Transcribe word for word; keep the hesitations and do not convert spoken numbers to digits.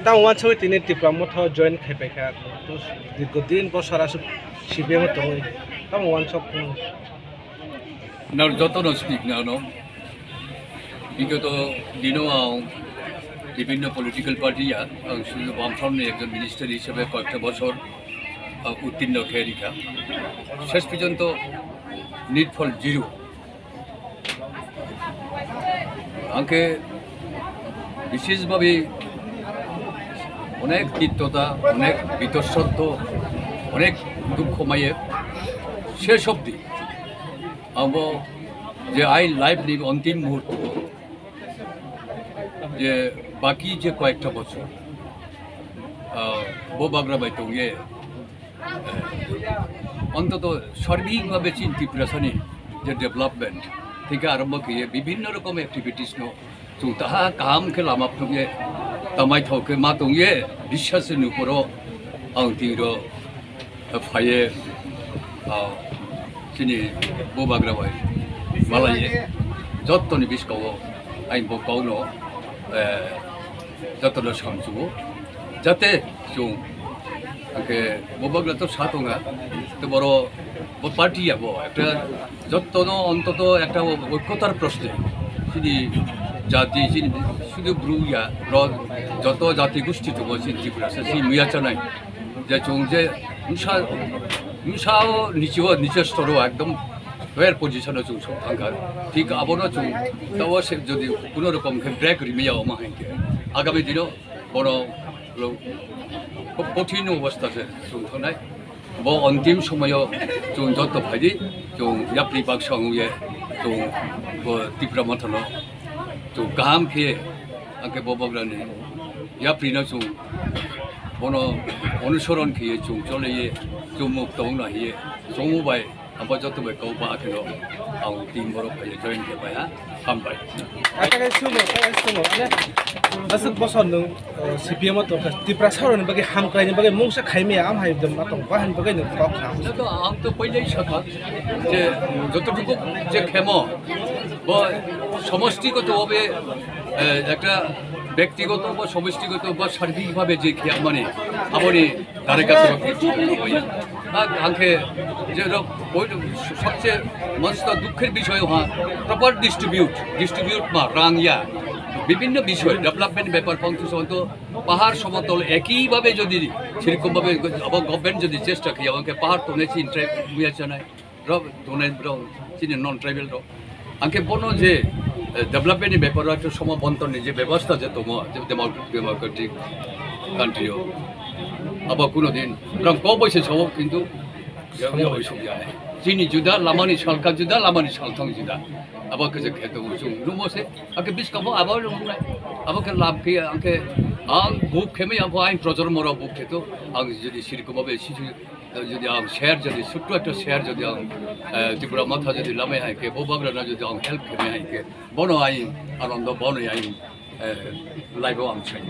Tamo wansugwi tini Tipra Motha join khaipaikha. Dirgho din bosor aswk C P M o tongwi. Tamo wansuk. Nor jotono snik nano. Bigoto dino ang bibhinno political party ya, ang sudu Bamfront ni ekjon minister hisabe koyekta bosor, ah, uttirno khe rikha. Shesh porjonto nitphol zero. Angkhe bisheshbhabe onek tiktota, onek bitosotto, onek dukho maye, shesh obdi abo je ain life ni ontim muhurto, je baki je koyekta bochor, ah, Bubagra bai tongye, eh, ontoto sarbikbhabe chini Tiprasani je development theke arombo kheye bibhinno rokom activities no chwng taha kaham khe lama phunukye, tamai thok khe ma tongye, biswas ni uporo ang tiro phaiye, ah, chini Bubagra bai malaiye, jottoni biskango ang bo kokno, eh, jotono samsugo, jate chwng angkhe Bubagra to sa tonga, to boro bo party ya bo ekta jottono ontoto ekta oikotar proshne chini jati, chini sudu Bru ya, ro joto jati gusti tongo chini Tripura se chini muya chanai. Je chwng je msa, msao nicheo, niche storo ekdom rare position o chwng sok thangkha. Thik abono chwng tao se jodi kuno rokom khe break rimaya omo hai khe agami dino bono lo-, ko-, kothin obostha se chwng thangnai. Bo ontim somoyo chwng joto phaidi, chwng yapri baksa wngye, chwng bo Tipra Mothano chwng kaham khe angkhe Bubagrani yaprino chwng bono onusoron khiye chwng choliye chwng mukto wngna hiye chwngmu bai abo joto bai kok ba akheno ang team borok phaiye join khe bai ha hambai. Atake sumo, atake sumo, ane aswk bosor nwng, uh, C P M o tongkha, Tiprasa rokni bagwi hamkraini bagwi mungsa khaimaya, am hai dum atong bahani bagwi nwng kok kha. Joto ang to poilai sakha je jototuku je khemo bo somostigoto bhabe, eh, ekta bektigoto ba somostigoto ba sarbikbhabe je khiyamani aboni dare kase ba kichu hoya. Ba angkhe je rok poilo sobse monsto dukher bishoy ha proper distribute, distribute ma rang ya bibhinno bishoy development bepar pang tu sonto pahar somotol eki bhabe jodi sirikom bhabe abo government jodi chesta khiya angkhe pahar tone chin tribe muya chanai. Rok tongnai rok chini non tribal rok. Angkhe bono je, eh, development ni bepar o ekta somo bonton ni je bebosta je tongo, je demo-, democratic country o. Abo kuno din rang kok bai se sao kintu ya, ya bai suk ya. Chini juda lamani salka juda, lamani salthang juda. Abo khe je kheto chwng numo se, angkhe biskamo abo nungnai. Abo khe lab khe angkhe ang buk khemai abo ain projor moro buk kheto ang jodi sirikom bhabe sisi Jodi ang share, jodi sutto ekta share, jodi ang, eh, Tipra Motha jodi lamai hai khe, Bubagrano jodi ang help khe mai hai khe, bono ain anondo, bono ain, eh, life o ang sai.